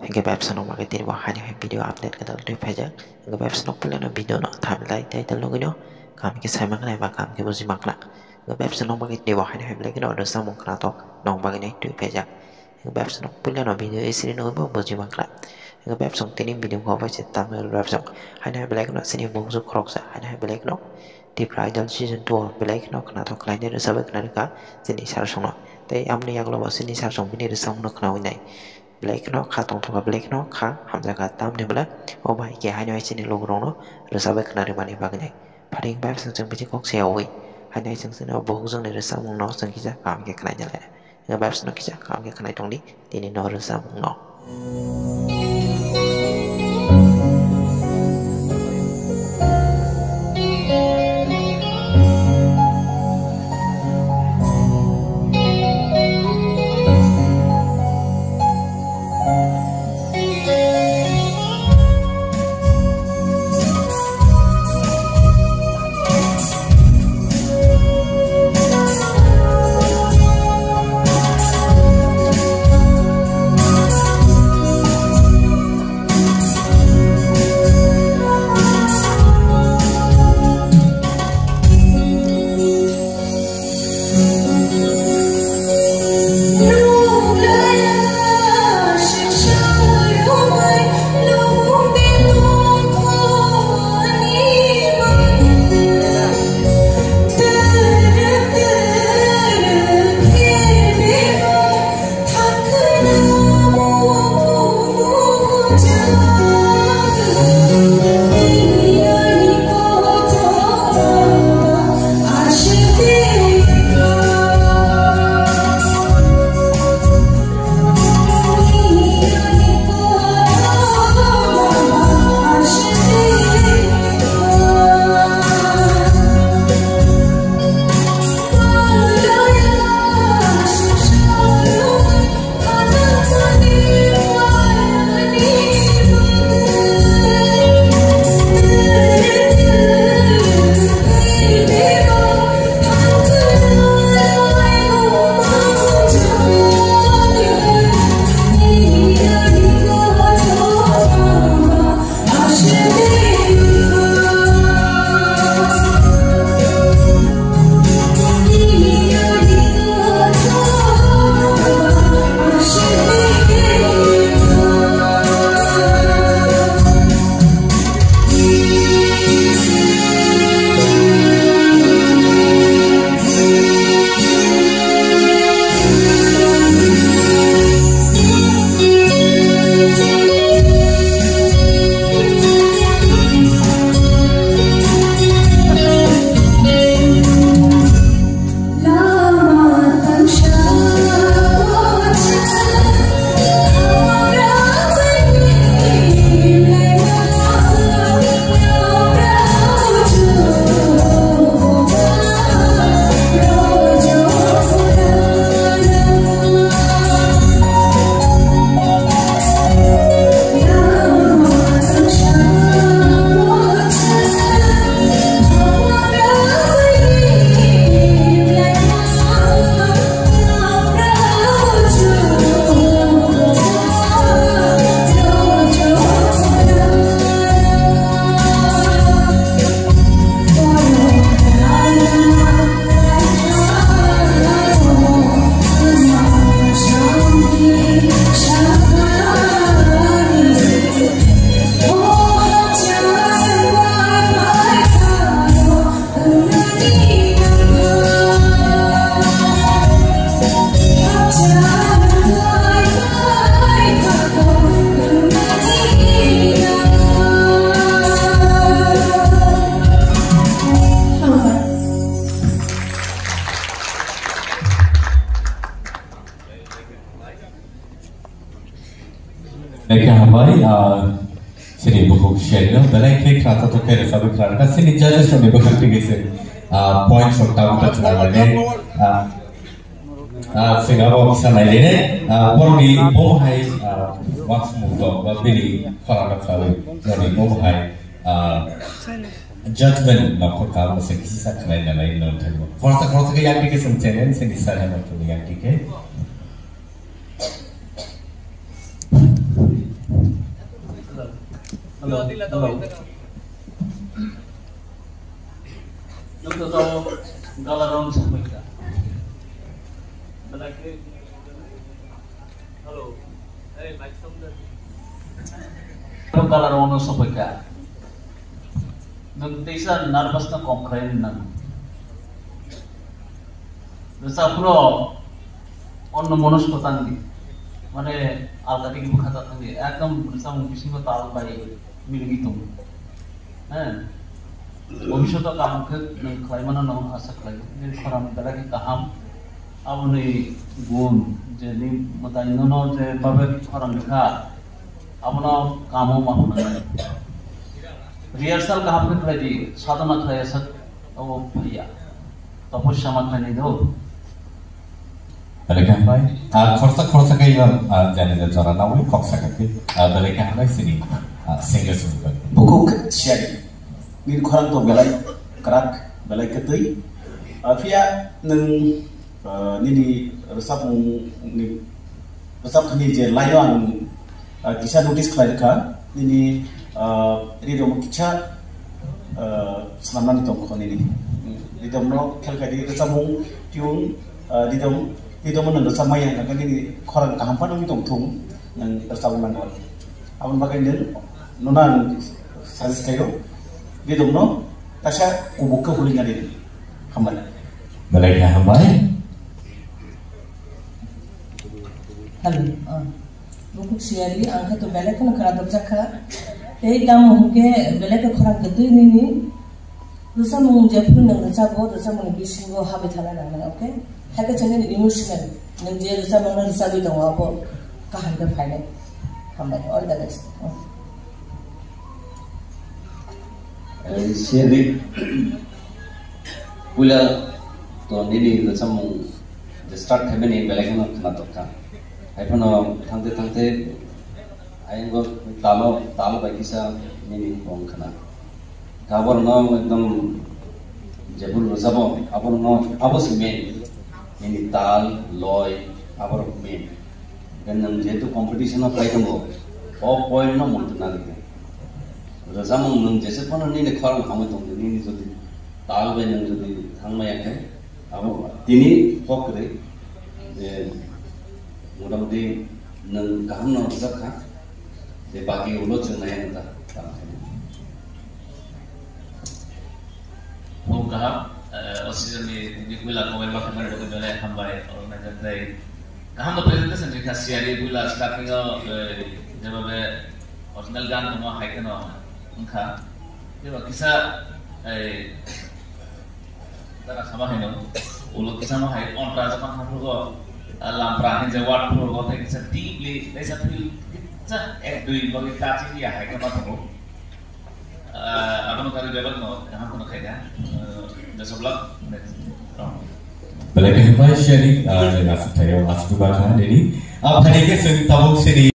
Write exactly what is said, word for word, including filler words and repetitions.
Hingke bebsa nok bagwi tini bo haino hai video update kwtal twi phaijak. Hingke bebsa nok puilano video no thumbnail title nugwino kaham khe sai mankha ba kaham khe buji mankha. Hingke bebsa nok bagwi tini bo haino hai belai kheno rwchapmung khwnathok nok bagwi nai twi phaijak. Hingke bebsa nok puilano video isiri nugwi bo buji mankha. Hingke bebsa nok tini video kok bai se thumbnail bebsa nok haino hai belai kheno chini bumswk khoroksa haino hai belai kheno Tipra Idol season two o belai kheno khwnathok khlainai rwchapwi khwnarwkha chini sir songno. Tei amoni yagulo bo chini sir song bini rwchapmungno khwnawi nai. Belai kheno kha tongthokha, belai kheno kha hamjakha, tamni hwnle obo hai khe haino hai chini lukurokno rwchapwi khwnarwmani bagwi nai. Pharing bai chwng chwng bithi kok se yaui. Haino hai chwng chwngno buhukjwkni rwchapmungno chwng kisa kaham khe khwnaina lai. Hingke bebsa no kisa kaham khe khwnai tongdi tini no rwchapmungno. Ekha hambai, ah, sini bukhuk sherno, belai khe khwnathok khe rwchapwi khwna rwkha. Sini judges rokni bwkhak twi khe se, ah, points rok tabuk ta khwna rwkha. Ah, ah, sini abo kisa nai rwkha. Ah, borokni bo hai, ah, wax mung tong ba bini khorang rok khawi, borokni bo hai, ah, judgment no khorka mo se kisa sa khwlai na lai no thangbo. Khorsa khorsa khe yang dike sung channel sini sa hema tu yang dike. Hello. Nokto to galarong sapaika. Belai khe, hello. Hey, mic sound. Galarong no sapaika. Nwng teisa nervous no kom khlai nang. Rwchapro onno monosko tangdi. Mane alkati ki bwkha ta thangdi. Ekdom rwchapmung bisingo tal bai miligi tong. He. Bhobishoto kaham khe nwng khlai mano no asa khlai. Nini khorang belai khe kaham. Aboni gun je ni mwtai nono je babe khorang kha. Abono kamo ma hwnwi. Rehearsal kaham khe khlai di, sadhana khlai sak obo phaiya. Tapasya ma khlai di do. Belai khe hambai. Ah, khorsa khorsa khe iba, ah, jani jani jora nawi khoksa khe. Ah, belai khe hambai sini. Ah, single song. Bukhuk siari. Nini khorang to belai kwrak, belai kwtwi. Ah, phiya nwng, ah, nini rwchapmung ni rwchapthani je line o ang, ah, kisa notice khlai rwkha, nini, ah, rhythm kisa, ah, swnamnani tongkho nini. Rhythm no khel khai di, rwchapmung, tune, ah, rhythm, rhythm no rwchap maya hwnka khe nini khorang kaham phano wng tong thung, nwng rwchapmung nangkha. Aboni bagwi nwng nono ang suggest khlaio, rhythm no kaisa kubuk khe huli nadi. Hambai. Belai khe hambai. Hello. Ah. Bukhuk siari, ang khe to belai kheno khwnathok jak kha. Tei tamo hwnkhe belai khe khorang kwtwi nini. Rwchapmung jephuru nwng rwchapbo, rwchapmungni bisingo habwi thangna nangnai, okay? Hai khe chwngni emotional. Nwng je rwchapmungno rwchapwi tongo, abo kaham khe phainai. Hambai, all the best. Eh, siyari, puila to nini rwchapmung je start khaimani belai kheno khwnathok kha. Hai phano thangte thangte ayang talo, talo bai kisa nini wng khna. Aborno ekdom jephuru rwchabo, aborno abo se main. Nini tal, loi, aborok main. Then nwng jehetu competition o phai tongo, o point no muitu nang khe. Rwchapmung nwng jese phano nini khorang hamwi tongdi, nini jodi tal bai nwng jodi thangmaya khe, abo tini kok kwrwi je motamuti nwng kaham no rwchap kha, je baki ulo chwng nai ang ta. Khub kaham, eh, o season ni, ni puila comment ma khaimani bagwi belai hambai, organizer tei kaham no presentation ni kha siyari puila starting o, eh, jeba be original gan tongma hai kheno wngkha. Tei ba kisa, eh, dara sama hai no, ulo kisa ma hai ontra jokon haphugo, ah, lampra hinje word phugo tei kisa deeply, tei sa feel kisa ek dui bagwi touching ya hai kheno tongo. Ah, abono kari bebak no kaham kheno khaida. Ah, best of luck. Next round. Belai khe hambai sharing, ah, nini aswk thaio, aswk ba kha nini. Ah, phai khe chwng tabuk sini.